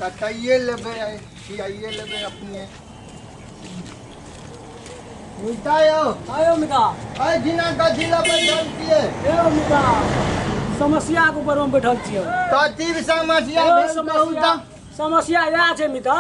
कटाइए लेबै सियाइए लेबै अपने मिता यौ। आयो मिता। आइ जिना कथी लेबै जानतियै? ए मिता, समस्या के ऊपर हम बैठल छियै। कथी समस्या भेल कहू तऽ? समस्या इएह छै मिता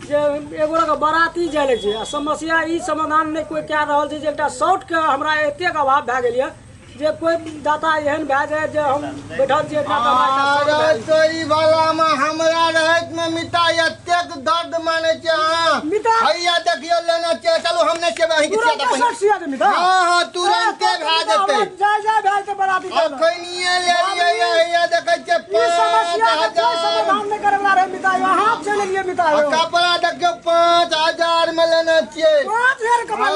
जे एगो के बराती जाय ले छै आ समस्या ई समाधान नहि कोइ कए रहल छै जे एकटा शर्ट के हमरा एतेक अभाव भए गेल यऽ जे कोई दाता एहन भए जाय जे हम बैठल छियै। अरे तोरी वाला में हमरा रहैत में मिता एतेक दर्द मानै छै अहाँ। मिता हैया देखियौ लेना छै, चलू हम नहि छियै अहीं के छियै। सिया दे मिता। हां हां तुरंते भए जेतै। जाय जाय भए जेतै बराती। अखनिये ले लियै हैया देखै छियै 5000 समाधान नहि करे वाला रहे मिता। अहाँ चलि गेलियै मिता। कपड़ा देखियौ 5000 में लेने छियै। 5000 कपड़ा?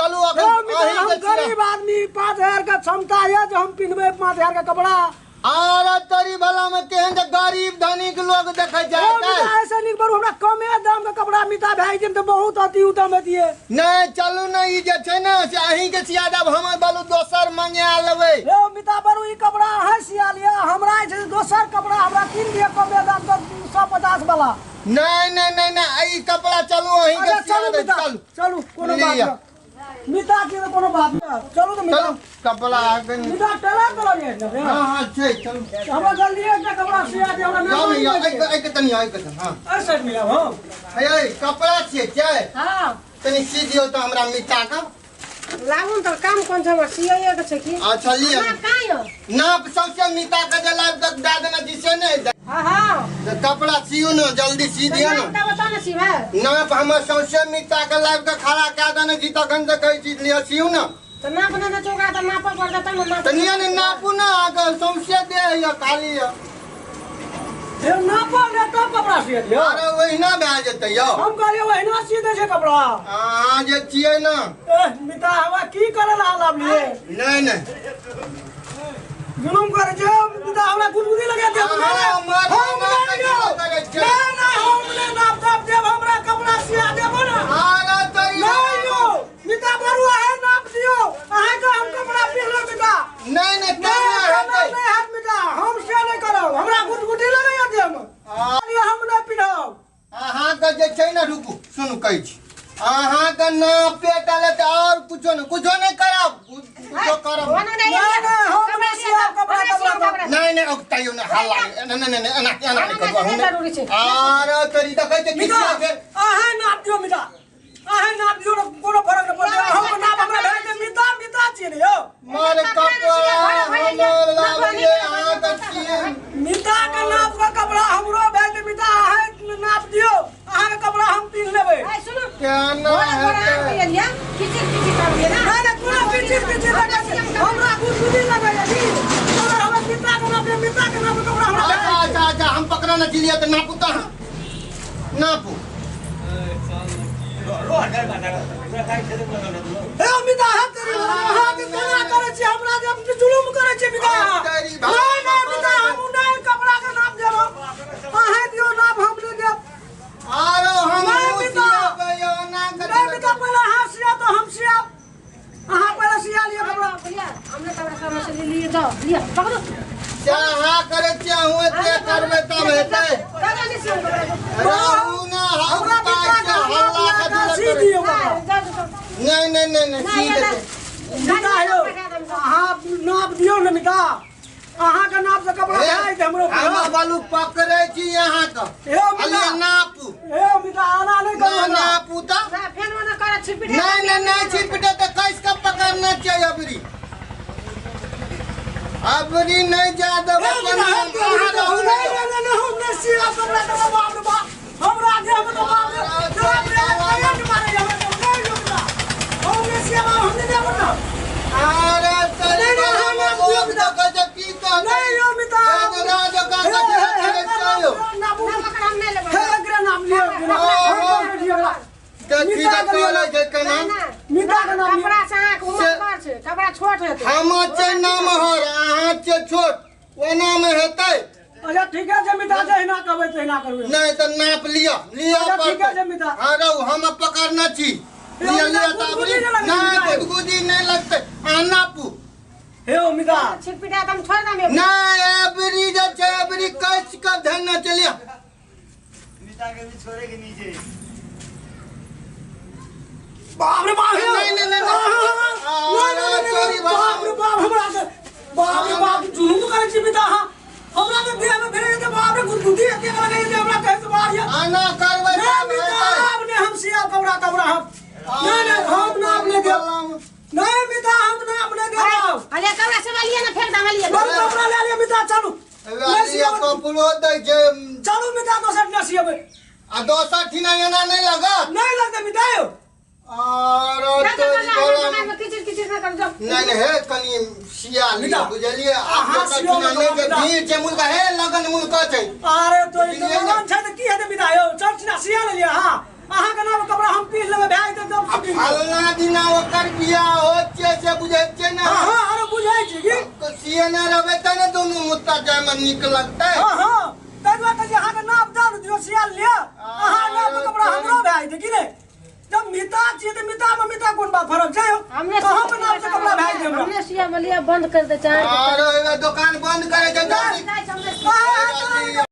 चलू अखन अहीं के गरीब आदमी 5000 के क्षमता है जो हम पिन्हबै 5000 के कपड़ा। आरे तोरी भला में केहन जे गरीब धनिक लोग देखै छै। ऐसे नीक बरू हमरा कमे दाम के कपड़ा मिता भए गेल तऽ बहुत अति उत्तम हेतियै। नहि चलू ने ई जे छै ने से अहीं के सिया देब, हमर बालू दोसर मंगा लेबै। यौ मिता बरू ई कपड़ा अहाँ सिया लिअ, हमरा जे छै दोसर कपड़ा हमरा कीन दिअ कमे दाम के 150 वाला। नहि नहि नहि नहि ई कपड़ा चलू अहीं के सिया देब। चलू चलू कोनो बात नहि मिता के कोनो बात नहीं। चलू तो मिता कपड़ा आगे मिता टेलर कलर है। हां हां छै चलू हमरा जल्दी एकटा कपड़ा सिया दे हमरा। नहीं नहीं एक तनी एक हां ए साइड में आब। हां हे कपड़ा छियै छै। हां तनी सी दियो त हमरा मिता का लागू त काम कोन छै हमर सियाए के छै की। अच्छा लिअ ना कायो नाप सबसे मिता के जे लाइव तक दे देना जी से नहीं। हां हां त कपड़ा सियो न जल्दी सी दियो न। नाप बताओ न सिबे। नाप हमर सबसे मिता के लाइव के खड़ा क देना जी तखन से कहै छी लिअ सियो न। त नाप न चोकरा त नाप पड़त त नाप त निया ने नापू न अगर सबसे दे या खाली या हे नापो ने तब कपड़ा सिया दियो। अरे ओहिना भए जेतै यौ। हम कहलियै ओहिना सी दै छै कपड़ा। अहाँ जे छियै न ए मिता हमरा की करे ला लाबलियै? नहि नहि जुलुम करे छै मिता, हमरा गुदगुदी लगा दे। हम नहि नहि हम नहि नाप ताप देब, हमरा कपड़ा सिया देबो न। अरे तोरी नहि यौ मिता बरू अहाँ नाप दियौ, अहाँके हम कपड़ा पिन्हब मिता। नहि नहि नहि हैत मिता, हम से नहि करब, हमरा गुदगुदी लगैया देहमे, हम नहि पिन्हब। अहाँके जे छै ने रुकू सुनू कहै छी अहाँके नापे टाले तऽ आओर कुछो नहि कुछो नहि करब कुछो करब नहीं नहीं तैयो नहीं हल्ला नहीं नहीं नहीं एना एना नहि करू अरे तोरी देखै छै मिता अहाँ नाप दियौ मिता, अहाँ नाप दियौ ने कोनो फरक नहि पड़तै। हम नाप हमरा भए गेल मिता, मिता छियै ने यौ। मार कपड़ा हमर लाबलियै अहाँके छियै। मिता के नाप के कपड़ा हमरो भए गेल मिता, अहाँ नाप दियौ, अहाँके कपड़ा हम पिन्ह लेबै। सुनू केना हेतै? किचिर किचिर करलियै ना। नहि नहि कोनो किचिर किचिर लगै छै, हमरा गुदगुदी लगैया जी। हमरा मिता के नाप मिता के नाप के कपड़ा हमरा। अच्छा अच्छा अच्छा हम पकड़ा न छियै तऽ नापू तऽ नापू। हे मिता हाथ तेरी अहाँ के केना करै छी हमरा जे जुलुम करै छी मिता। नहि नहि मिता हम नहि कपड़ा के नाप देब, अहाँ दियौ नाप हम नहि देब। आरो हम नहीं मिता, नहीं मिता पहले अहाँ सिया तो हम सियाब, अहाँ पहले सिया लिअ कपड़ा। भैया हमने कपड़ा सब से ले लिए जाओ लिअ पकड़ो। अहाँ करै छियै अहूँ एते करबै तब हेतै। रहू ने हमरा मिता के हल्ला सी दियौ कपड़ा। नहीं नहीं नहीं नहीं सी देतै मिता यौ अहाँ नाप दियौ ने मिता, अहाँ के नाप से कपड़ा भए जेतै हमरो। हम बालू पकड़ै छी अहाँके। हे मिता नापू। हे मिता आना नहि करू नापू तऽ फेर ओना करत छिटपिटे। नहीं नहीं नहीं छिटपिटे तऽ कैस के पकड़ना छै अबरी अबरी नहीं जा देब। नहीं नहीं हम नहि सिया कपड़ा के बाप रे बाप हमरा देह में तो बाप रे बाप रे करंट मारे हमरा नहीं रुकता। हम नहि सिया हम नहि देब ना। अरे तोरी लोग देखै छै की कहतै? नहीं यौ मिता नापू हम नहि लेबै। हे एकरा नाप लिअ देखी तऽ कहलै छै केना मिता के नाप। कपड़ा से अहाँके उमर पर छै, कपड़ा छोट हेतै। हमर छै नमहर अहाँ छै छोट ओना मे हेतै। अच्छा ठीक है मिता जहिना कहबै तहिना करबै। नहीं तऽ नाप लिअ लिअ ठीक है मिता। हाँ रहू हम पकड़ने छी लिअ लिअ तऽ अबरी नहि गुदगुदी नहि लगतै अहाँ नापू। हे मिता छिटपिटा त हम छोड़ देम। नहि अबरी जे छै अबरी कसि कुत्ता के भी छोड़े के नीचे। बाप रे बाप, नहीं, नहीं, नहीं, नहीं। बाप रे बाप, हमरा के बाप रे बाप जुलूम करै छी मिता अहाँ। हमरा के देह में भेल जे बाप रे गुदगुदी एतेक लगै जे हमरा कहै से बाहर ये। आना करबै नहीं मिता, आब ने हम सिया कपड़ा तपड़ा हम नहीं नहीं हम नाप नहीं देब। नहीं मिता, हम नाप नहीं देब। अरे कपड़ा सब लिया ना फेंक दम लिया। चलू कपड़ा ले लिया मिता, चलू नहीं सियाबै। कपड़ो दै छै। चलू मिता, दोसर ठिना सियेबै। आ दोसर ठिना एना नहि लगत। नहीं लगतै मिता यौ। आरो तोरी गला में किचिर किचिर ना कर जाओ। नहीं नहीं, हे कनी सिया लिया बुझलिए। अहाँ सियो नहीं मिता। जे भीड़ छै मुल्क, हे लगन मुल्क छै। अरे तो ई तऽ लगन छै तऽ की हेतै मिता यौ? चल ठिना सिया लेलियै अहाँ। अहाँके नाम कपड़ा हम पीस लेबै, भए जेतै एकदम फिटिंग। फलना दिना ओकर बियाह होत छै से बुझै छियै ने? हाँ हाँ, अरे बुझै छी की। तो सियने रहबै तऽ ने दुनू मुत्ता जायमे नीक लगतै। हाँ हाँ, ताहि दुआरे कहै छी अहाँके नाप दऽ ने दियौ, सिया लिअ। अहाँ नाप कपड़ा हमरो भए जेतै की नहि? जब मिता छियै तऽ मिता मे मिता कोन बात फरक छै यौ? अहाँके नाप से कपड़ा भए जेतै हमरा। हमने सिया मलिया बंद कर दे चाहे। आरो एगो दोकान बंद करै छै जल्दी। नहीं, हमने अहाँ